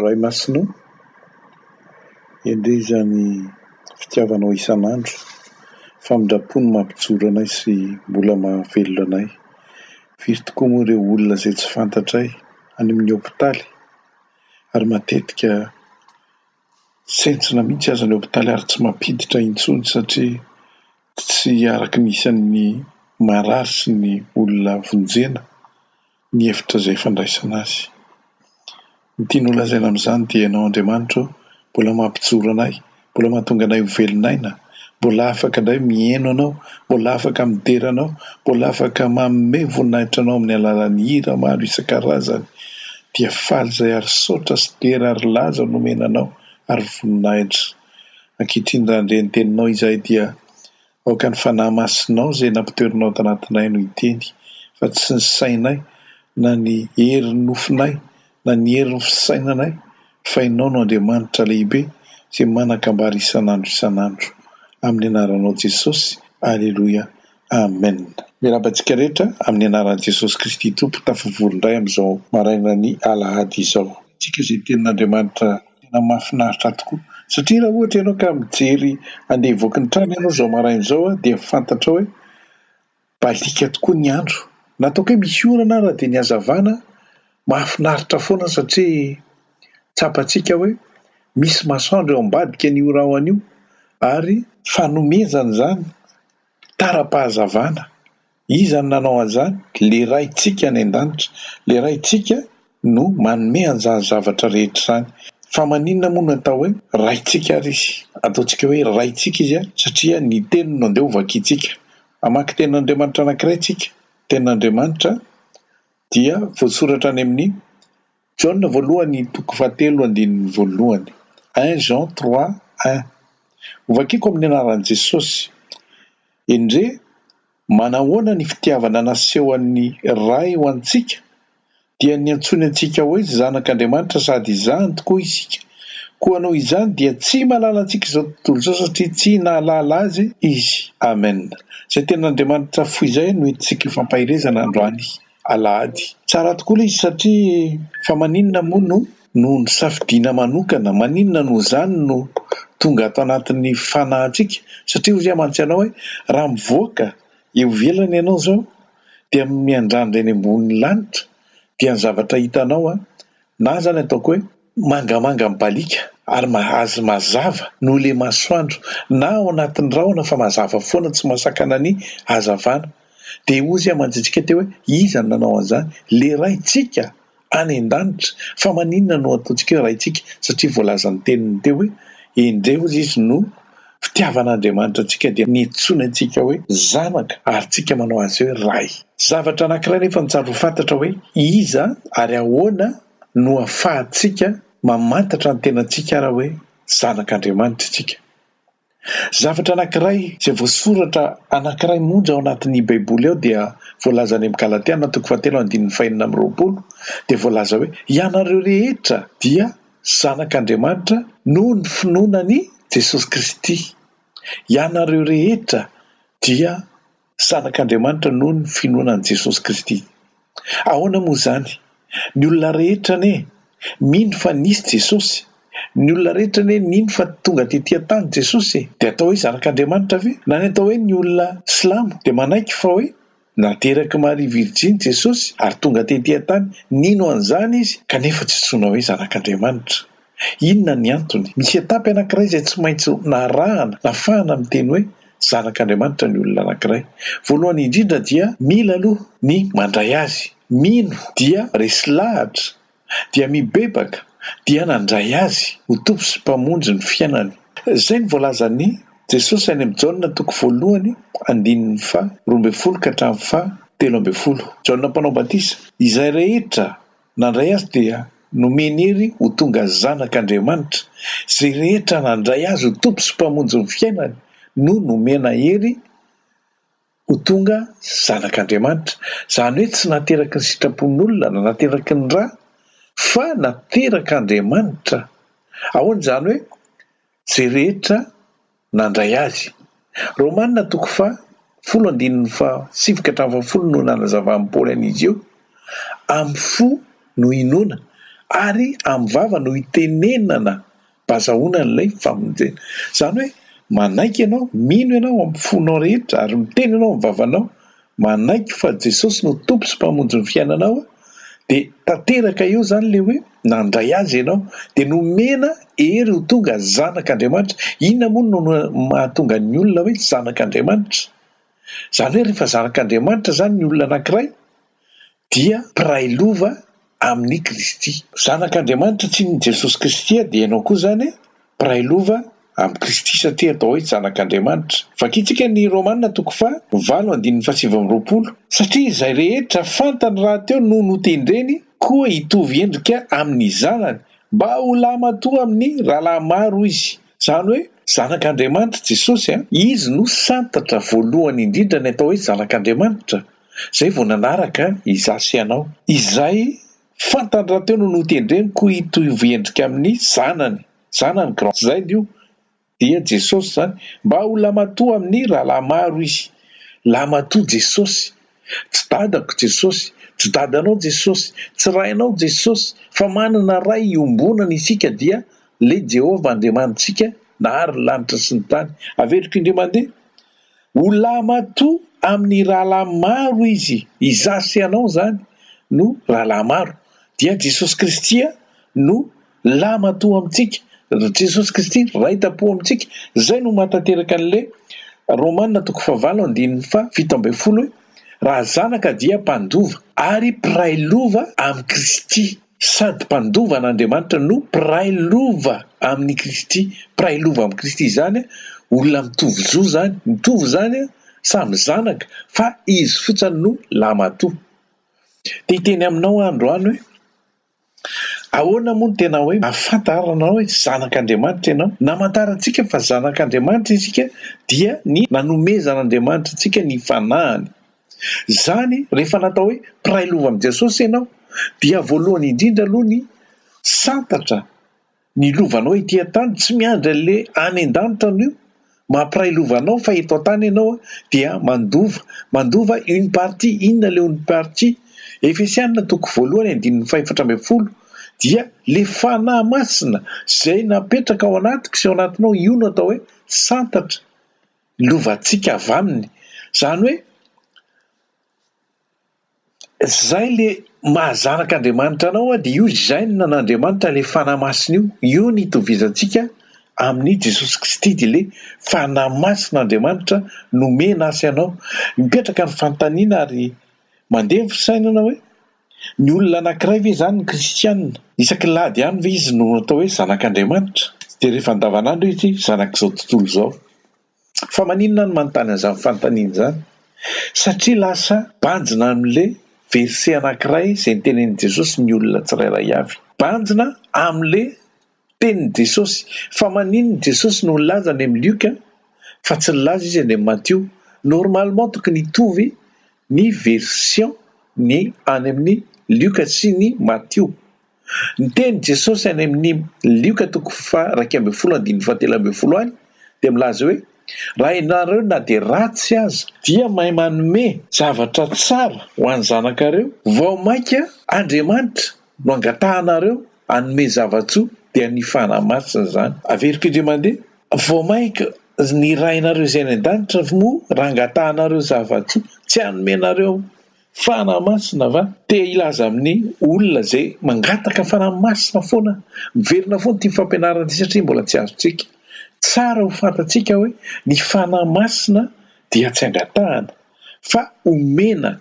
Ray Masina o, endrey izany fitiavanao isan'andro, famindram-po no mampijoro anay sy mbola mahavelona anay. Firy tokoa moa ireo olona izay tsy fantatray any amin'ny hopitaly ary matetika tsentsina mihitsy aza ny hopitaly ary tsy mampiditra intsony satria tsy araka ny isan'ny marary sy ny olona vonjena ny efitra izay fandraisana azy. Ny tiany holazaina amin'izany dia Ianao Andriamanitra ô, mbola mampijoro anay, mbola mahatonga anay ho velon'aina, mbola afaka indray mihaino Anao, mbola afaka midera Anao, mbola afaka manome voninahitra Anao amin'ny alalan'ny hira maro isan-karazany. Dia faly izahay ary saotra sy dera ary laza no omena Anao ary voninahitra. Ankehitriny raha handre ny Teninao izahay dia Aoka ny Fanahy Masinao izay nampitoerinao tanatinay no hiteny, fa tsy ny sainay, na ny herin'ny nofonay, na ny herin'ny fisainanay, fa Ianao no Andriamanitra lehibe izay manan-kambara isan'andro isan'andro. Amin'ny anaranao Jesosy, Aleloia, Amen. Miarahaba antsika rehetra amin'ny anaran'i Jesosy Kristy Tompo tafavory indray amin'izao marainan'ny alahady izao. Tsika izay tenin'Andriamanitra Tena mahafinaritra tokoa. Satria raha ohatra ianao ka mijery andeha hivoaka ny trano ianao izao maraina izao dia fantatrao hoe baliaka tokoa ny andro. Na ataoko hoe misy orana ara dia ny hazavana mahafinaritra foana satria tsapantsika hoe misy masoandro eo ambadika an'io rahona io ary fanomezana izany tara-pahazavana. Iza no nanao an'izany? Le Raintsika any an-danitra. Le Raintsika no manome an'izany zavatra rehetra izany. Fa maninona moa no atao hoe Raintsika ary Izy? Ataontsika hoe Raintsika Izy satria ny Teniny no andeha hovakintsika. Hamaky Tenin'Andriamanitra anankiray tsika. Tenin'Andriamanitra dia voasoratra any amin'ny Jaona voalohany toko fahatelo andininy voalohany, un Jean trois un. Hovakiko amin'ny anaran'i Jesosy. Endrey manahoana ny fitiavana nasehon'ny Ray ho antsika, dia niantsoany antsika hoe zanak'Andriamanitra sady izany tokoa isika. Koa noho izany dia tsy mahalala antsika izao tontolo izao satria tsy nahalala Azy izy. Amen. Izay tenin'Andriamanitra fohy izay no entintsika hifampaherezana androany. alahady. Tsara tokoa ilay izy satria fa maninona moa no no nosafidiana manokana, maninona no izany no tonga ato anatin'ny fanahintsika satria hoy aho mantsy anao hoe raha mivoaka eo ivelany ianao izao dia miandrandra eny ambonin'ny lanitra dia ny zavatra hitanao an, na izany ataoko hoe mangamanga mibaliaka ary mahazo mazava noho ilay masoandro na ao anatin'ny rahona fa mazava foana tsy mahasakana ny hazavana. Dia hozy aho manjijika teo hoe iza no nanao an'izany? Le Raintsika any an-danitra. Fa maninona no ataontsika hoe Raintsika? Satria voalazan'ny teniny teo hoe endrey hozy izy no fitiavan'Andriamanitra antsika dia niantsoany antsika hoe zanaka ary tsika manao azy hoe Ray. Zavatra anankiray nefa no tsara ho fantatra hoe iza ary ahoana no ahafahantsika mamantatra ny tenantsika ara hoe zanak'Andriamanitra isika. Zavatra anankiray izay voasoratra anankiray monja ao anatin'ny Baiboly ao dia voalaza any amin'ny Galatiana toko fahatelo andininy fahenina amby roapolo dia voalaza hoe ianareo rehetra dia zanak'Andriamanitra noho ny finoana an'i Jesosy Kristy. Ianareo rehetra dia Zanak'Andriamanitra noho ny finoana an'i Jesosy Kristy. Ahoana moa izany? Ny olona rehetra anie mino fa nisy Jesosy. Ny olona rehetra anie nino fa tonga tety an-tany Jesosy e! Dia atao hoe zanak'Andriamanitra ve? Na ny atao hoe ny olona silamo dia manaiky fa hoe naterak'i Maria Virjiny Jesosy ary tonga tety an-tany, nino an'izany izy kanefa tsy antsoina hoe zanak'Andriamanitra. Inona ny antony? Misy étape anankiray izay tsy maintsy narahana, nafahana miteny hoe zanak'Andriamanitra ny olona anankiray. Voalohany indrindra dia mila aloha ny mandray azy, mino dia resy lahatra, dia mibebaka, dia nandray azy ho Tompo sy Mpamonjy ny fiainany. Izay no voalazan'i Jesosy any amin'ny Jaona toko voalohany andininy faha 12 ka hatramin'ny faha 13. Jaona mpanao batisa, izay rehetra Nandray azy dia nomeny hery ho tonga zanak' Andriamanitra. Izay rehetra nandray azy ho Tompo sy Mpamonjy ny fiainany no nomena hery ho tonga zanak' Andriamanitra. Izany hoe tsy nateraky ny sitrapon'olona na nateraky ny ra fa naterak' Andriamanitra. Ahoana izany hoe izay rehetra nandray azy. Romana toko faha folo andininy faha sivy ka hatramin'ny faha folo no nanazavan'i Paoly an'izy io, Amin'ny fo no inoana, Ary amin'ny vava no itenenana mba azahoana an'ilay famonjena. Izany hoe manaiky ianao, mino ianao amin'ny fonao rehetra ary miteny ianao amin'ny vavanao, manaiky fa Jesosy no Tompo sy Mpamonjy ny fiainanao, dia tanteraka eo izany ilay hoe nandray Azy ianao, dia nomena hery ho tonga zanak'Andriamanitra. Inona moa no mahatonga ny olona hoe zanak'Andriamanitra? Izany hoe rehefa zanak'Andriamanitra izany ny olona anankiray dia mpiray lova amin'i Kristy. Zanak'Andriamanitra tsinona Jesosy Kristy dia ianao koa izany mpiray lova amin'i Kristy satria atao hoe zanak'Andriamanitra. Vakintsika ny Romana toko faha valo andininy faha 29. Satria izay rehetra fantany rahateo no notendreny koa hitovy endrika amin'ny Zanany, mba ho lahimatoa amin'ny rahalahy maro izy. Izany hoe Zanak'Andriamanitra Jesosy a! Izy no santatra voalohany indrindra ny atao hoe Zanak'Andriamanitra, izay vao nanaraka izaho sy ianao. Izay fantany rahateo no notendreny koa hitovy endrika amin'ny Zanany, Zanany grand Z io, dia Jesosy izany, mba ho lahimatoa amin'ny rahalahy maro izy. Lahimatoa Jesosy. Tsy dadako Jesosy, tsy dadanao Jesosy, tsy rainao Jesosy, fa manana Ray iombonana isika dia le Jehovah Andriamanitsika nahary ny lanitra sy ny tany. Averiko indray mandeha, ho lahimatoa amin'ny rahalahy maro izy, izaho sy ianao izany no rahalahy maro, dia Jesosy Kristy no Lahimatoa amintsika, Jesosy Kristy Ray tam-po amintsika, izay no mahatanteraka an'ilay Romana toko fahavalo andininy faha 17 hoe, Raha zanaka dia mpandova, ary mpiray lova amin'i Kristy. Sady mpandova an'Andriamanitra no mpiray lova amin'i Kristy. Mpiray lova amin'i Kristy izany, olona mitovy zo izany, mitovy izany, samy zanaka, fa izy fotsiny no lahimatoa. Te hiteny aminao aho androany hoe, Ahoana moa no tena hoe ahafantarana hoe zanak'Andriamanitra ianao? Namantarantsika fa zanak'Andriamanitra isika dia ny nanomezan'Andriamanitra antsika ny Fanahiny. Izany rehefa natao hoe mpiray lova amin'i Jesosy ianao dia voalohany indrindra aloha ny santatra Ny lovanao ety an-tany tsy miandry an'le any an-danitra no mampiray lova anao fa eto an-tany ianao dia mandova, mandova une partie, inona le une partie? Efesiana toko voalohany andininy faha-14 dia le Fanahy Masina izay napetraka ao anatiko sy ao anatinao io no atao hoe santatra lovantsika avy aminy, izany hoe Zay le maha zanak'Andriamanitra anao a dia io gène an'Andriamanitra le Fanahy Masina io, io no itovizantsika amin'i Jesosy Kristy dia le Fanahy Masin'Andriamanitra nomena ahy sy anao. Mipetraka ny fanontaniana ary mandeha ny fisainana hoe ny olona anankiray ve izany ny kristiana? Isaky ny lahady ihany ve izy no atao hoe zanak'Andriamanitra? Dia rehefa andavanandro izy zanak'izao tontolo izao. Fa maninona aho no manontany an'izany fanontaniana izany? Satria lasa banjina amin'ilay verset anankiray izay notenenin'i Jesosy ny olona tsirairay avy. Banjina amin'ilay tenin'i Jesosy. Fa maninona Jesosy no nilaza any amin'i Lioka fa tsy nilaza izy any amin'i Matio? Normalement tokony hitovy ny version ny any amin'ny Lioka sy ny Matio. Niteny Jesosy any amin'ny Lioka toko faha-11 andininy faha-13 any dia milaza hoe, Raha ianareo na dia ratsy aza dia mahay manome zavatra tsara ho an'ny zanakareo, vao mainka Andriamanitra no angatahanareo hanome zava-tsoa dia ny Fanahy Masina izany. Averiko indray mandeha, vao mainka ny Rainareo izay any an-danitra moa raha angatahanareo zava-tsoa tsy hanome anareo Fanahy Masina va? Te hilaza amin'ny olona izay mangataka Fanahy Masina foana, miverina foana ity fampianarana ity satria mbola tsy azontsika. Tsara ho fantatsika hoe ny Fanahy Masina dia tsy angatahana fa omena.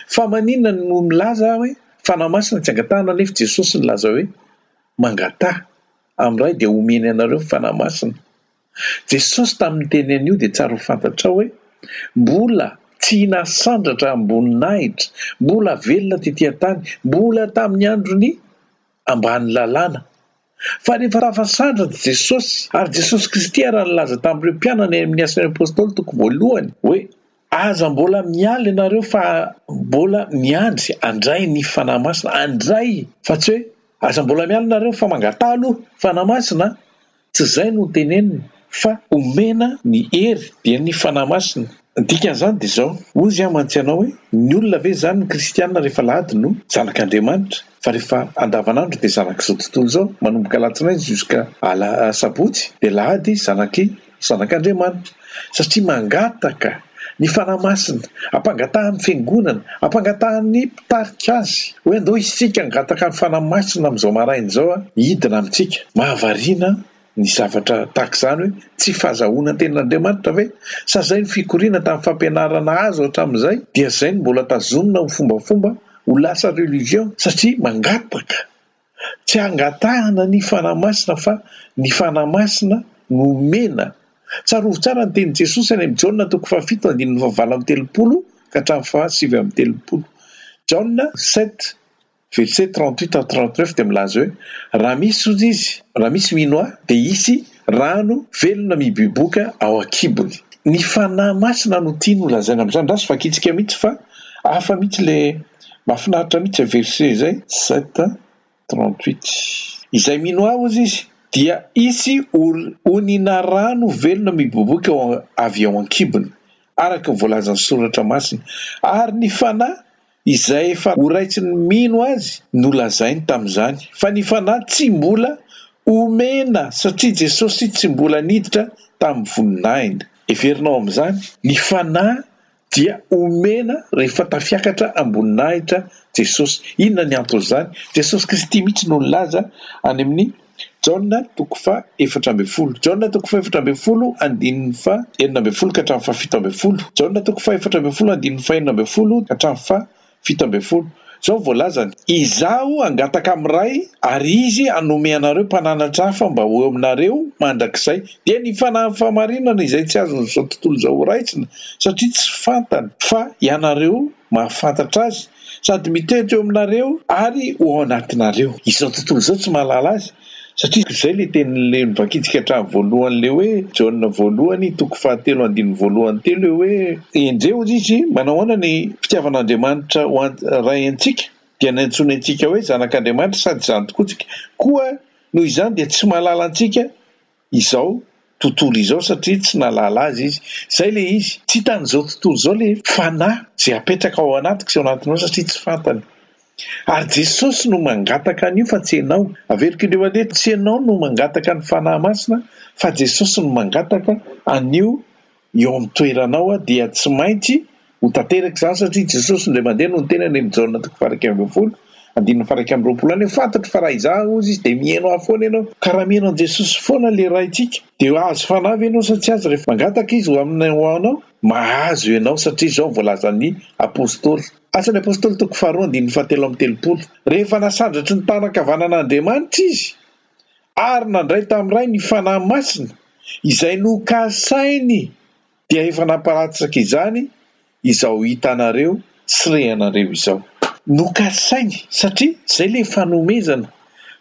Fa maninona no milaza aho hoe Fanahy Masina tsy angatahana nefa Jesosy nilaza hoe mangataha amin'ny Ray dia homeny anareo ny Fanahy Masina. Jesosy tamin'ny niteny an'io dia tsara ho fantatrao hoe mbola tsy nasandratra am-boninahitra, mbola velona tety an-tany, mbola tamin'ny androny ambany lalàna. Fa rehefa tafasandratra Jesosy, ary Jesosy Kristy ara nilaza tamin'ireo mpianany any amin'ny Asan'ny Apostoly toko voalohany hoe, Aza mbola miala ianareo fa mbola miandry handray ny Fanahy Masina, handray fa tsy hoe aza mbola miala nareo fa mangataha aloha Fanahy Masina an! Tsy izay no tenenina fa omena ny hery dia ny Fanahy Masina. Ny dikan'izany dia izao, hozy aho mantsy anao hoe, ny olona ve izany ny kristiana rehefa alahady no zanak'Andriamanitra, fa rehefa andavanandro dia zanak'izao tontolo izao, manomboka alatsinainy jusqu'à sabotsy dia alahady zanaky zanak'Andriamanitra, satria mangataka ny Fanahy Masina, ampangatahan'ny Fiangonana, ampangatahan'ny mpitarika azy, hoe andao isika hangataka ny Fanahy Masina amin'izao maraina izao hidina amintsika. Mahavariana ny zavatra tahaka izany hoe tsy fahazahoana ny tenin'Andriamanitra ve? Sa izay no fikoriana tamin'ny fampianarana azo hatramin'izay dia izay no mbola tazomina ho fombafomba ho lasa religion satria mangataka tsy angatahana ny Fanahy Masina fa ny Fanahy Masina no omena. Tsarovy tsara ny tenin'i Jesosy any amin'ny Jaona toko fahafito andininy fahavalo amby 30 ka hatramin'ny faha 39. Jaona 7 Verset 38 à 39 dia milaza hoe, Raha misy, hoy izy, raha misy mino Ahy, dia hisy rano velona miboiboika ao an-kibony. Ny Fanahy Masina no tiany ho lazaina amin'izany. Andraso vakintsika mihitsy fa hafa mihitsy ilay, mahafinaritra mihitsy izay verset izay. 7, 38. Izay mino Ahy, hoy izy, dia hisy onina rano velona miboiboika avy ao an-kibony, araka ny voalazan'ny Soratra Masina. Ary ny Fanahy Izay efa ho raitsin'ny mino azy no lazainy tamin'izany, fa ny Fanahy tsy mbola omena satria Jesosy tsy mbola niditra tamin'ny voninahiny. Heverinao amin'izany? Ny Fanahy dia omena rehefa tafiakatra am-boninahitra Jesosy. Inona ny anton'izany? Jesosy Kristy mihitsy no nilaza any amin'ny Jaona toko faha 14. Jaona toko faha 14 andininy faha 16 ka hatramin'ny faha 17. Jaona toko faha 14 andininy faha 16 ka hatramin'ny faha 17. Izao no voalazany, Izaho hangataka amin'ny Ray, ary Izy hanome anareo mpananatra hafa mba ho eo aminareo mandrakizay, dia ny Fanahin'ny fahamarinana izay tsy azon'izao tontolo izao horaisina, satria tsy fantany, fa ianareo mahafantatra Azy, sady mitoetra eo aminareo ary ho ao anatinareo. Izao tontolo izao tsy mahalala azy, satria izay ilay tenin'ilay novakintsika hatramin'ny voalohany ilay hoe Jaona voalohany toko fahatelo andininy voalohany teo ilay hoe enjeho hozy izy, manao ahoana ny fitiavan'Andriamanitra ho an Ray antsika, dia niantsoany antsika hoe zanak'Andriamanitra sady izany tokoa tsika, koa noho izany dia tsy mahalala antsika izao tontolo izao satria tsy nahalala azy izy. Izay ilay izy. Tsy hitan'izao tontolo izao ilay fanahy izay apetraka ao anatiko sy ao anatinao satria tsy fantany. Ary Jesosy no mangataka an'io fa tsy ianao. Averiko indray mandeha, tsy ianao no mangataka ny Fanahy Masina fa Jesosy no mangataka an'io eo amin'ny toeranao dia tsy maintsy ho tanteraka izany satria Jesosy indray mandeha no niteny any amin'ny Jaona toko faha-11 andininy faha-21 any hoe fantatro fa raha izaho hozy izy dia mihaino ahy foana ianao ka raha mihaino an'i Jesosy foana ilay Raintsika dia hahazo fanahy ve ianao sa tsy hahazo rehefa mangataka izy ho aminy ho anao? Mahazo ianao satria izao no voalazan'ny Apostoly. Asan'ny Apostoly toko faharoa andininy fahatelo amby 30 Rehefa nasandratry ny tanan-kavanan'Andriamanitra izy ary nandray tamin'ny Ray ny Fanahy Masina izay nokasainy dia efa nampalatsaka izany izao hitanareo sy rehanareo izao. Nokasainy satria izay ilay fanomezana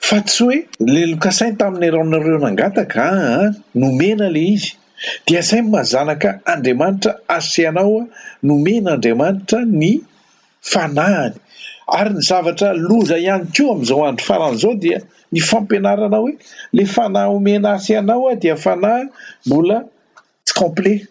fa tsy hoe ilay nokasainy tamin'ny ianareo nangataka aa nomena ilay izy dia izay no maha zanaka Andriamanitra asehanao nomen'Andriamanitra ny fanahiny. Ary ny zavatra loza ihany koa amin'izao andro farany izao dia ny fampianarana hoe ilay fanahy omena ahy sy anao dia fanahy mbola tsy complet.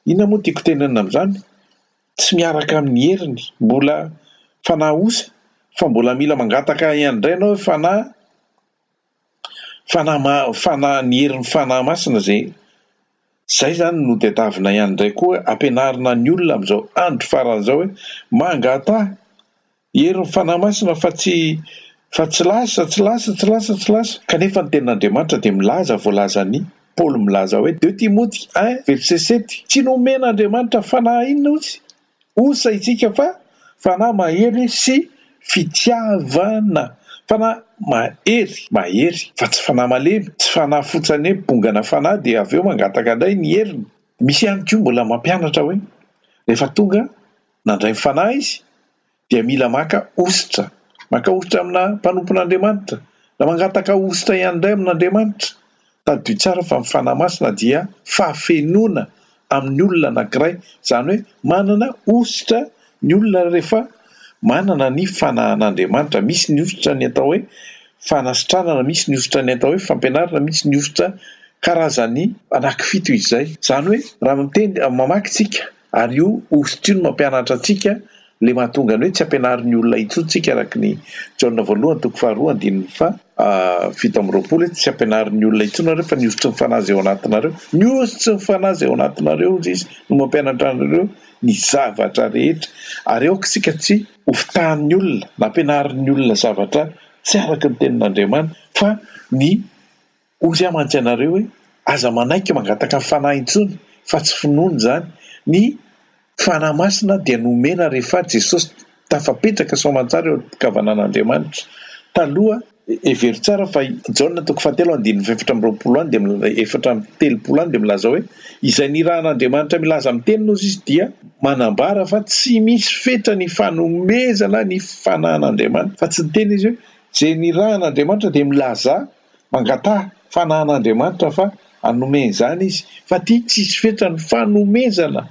Inona moa no tiako tenenina amin'izany? Tsy miaraka amin'ny heriny, mbola fanahy osa fa mbola mila mangataka ihany indray ianao hoe fanahy fanahy fanahy ny herin'ny fanahy masina izay Izay izany no tadiavina ihany indray koa ampianarina ny olona amin'izao andro farany izao hoe mangataha herin'ny Fanahy Masina fa tsy fa tsy lasa, tsy lasa, tsy lasa, tsy lasa. Kanefa ny tenin'Andriamanitra dia milaza voalazan'i Paoly milaza hoe deux Timoty un verset sept tsy nomen'Andriamanitra fanahy inona hozy Osa isika fa fanahy mahery sy fitiavana. Fanahy mahery, mahery, fa tsy fanahy malemy, tsy fanahy fotsany hoe bongana fanahy dia avy eo mangataka indray ny heriny. Misy ihany koa mbola mampianatra hoe rehefa tonga nandray ny fanahy izy dia mila maka hosotra, maka hosotra amina mpanompon'Andriamanitra, na mangataka hosotra ihany indray amin'Andriamanitra. Tadidio tsara fa ny Fanahy Masina dia fahafenoana amin'ny olona anankiray, izany hoe manana hosotra ny olona rehefa manana ny Fanahin'Andriamanitra. Misy ny hosotra ny atao hoe fanasitranana, misy ny hosotra ny atao hoe fampianarana, misy ny hosotra karazany anankifito izay. Izany hoe raha miteny, mamaky tsika. Ary io hosotra io no mampianatra antsika ilay mahatonga ny hoe tsy ampianarin'ny olona intsony tsika araka ny Jaona voalohany toko faharoa andininy faha 27 hoe tsy ampianarin'ny olona intsony nareo fa ny hosotry ny fanahy izay ao anatinareo. Ny hosotry ny fanahy izay ao anatinareo hozy izy no mampianatra anareo ny zavatra rehetra. Ary aoka isika tsy ho fitahan'ny olona na ampianarin'ny olona zavatra tsy araka ny tenin'Andriamanitra fa ny Hoy aho mantsy anareo hoe, aza manaiky mangataka ny Fanahy intsony, fa tsy finoana izany. Ny Fanahy Masina dia nomena rehefa Jesosy tafapetraka soamantsara eo an-kavanan'Andriamanitra. Taloha, hevero tsara fa i Jaona toko fahatelo andininy faha-24 any dia 34 any dia milaza hoe, izay nirahan'Andriamanitra milaza amin'ny teniny hozy izy dia manambara fa tsy misy fetra ny fanomezana ny Fanahin'Andriamanitra. Fa tsy niteny izy hoe, izay nirahan'Andriamanitra dia milaza Mangataha fanahin'Andriamanitra fa hanome izany Izy, fa ity tsisy fetra ny fanomezana.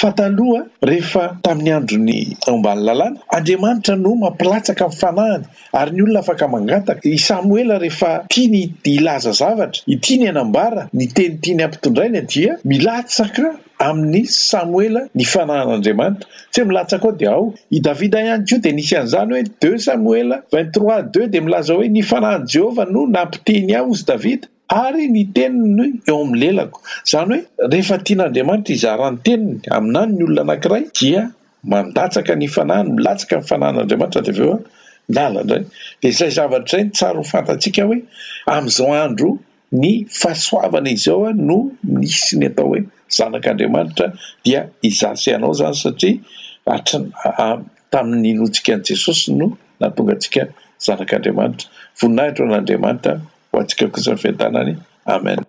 Fa taloha, rehefa tamin'ny andron'ny eo ambany lalàna, Andriamanitra no mampilatsaka ny fanahiny, ary ny olona afaka mangataka. I Samoela rehefa tiany hilaza zavatra, tiany hanambara ny teny tiany hampitondraina dia milatsaka amin'i Samoela ny fanahin'Andriamanitra. Tsy hoe milatsaka ao dia ao. I Davida ihany koa dia nisy an'izany hoe deux Samoela 23 deux dia milaza hoe ny fanahin'i Jehovah no nampiteny ahy hozy Davida ary ny teniny no eo amin'ny lelako. Izany hoe rehefa tian'Andriamanitra hizara ny teniny aminany ny olona anankiray dia mandatsaka ny fanahiny, milatsaka ny fanahin'Andriamanitra dia avy eo miala indray. Dia izay zavatra izay no tsara ho fantatsika hoe amin'izao andro Ny fahasoavana izao no misy ny atao hoe zanak'Andriamanitra dia izaho sy ianao izany satria hatry ny tamin'ny ninoantsika an'i Jesosy no nahatonga antsika zanak'Andriamanitra. Voninahitra ho an'Andriamanitra, ho antsika kosa ny fiadanany. Amen.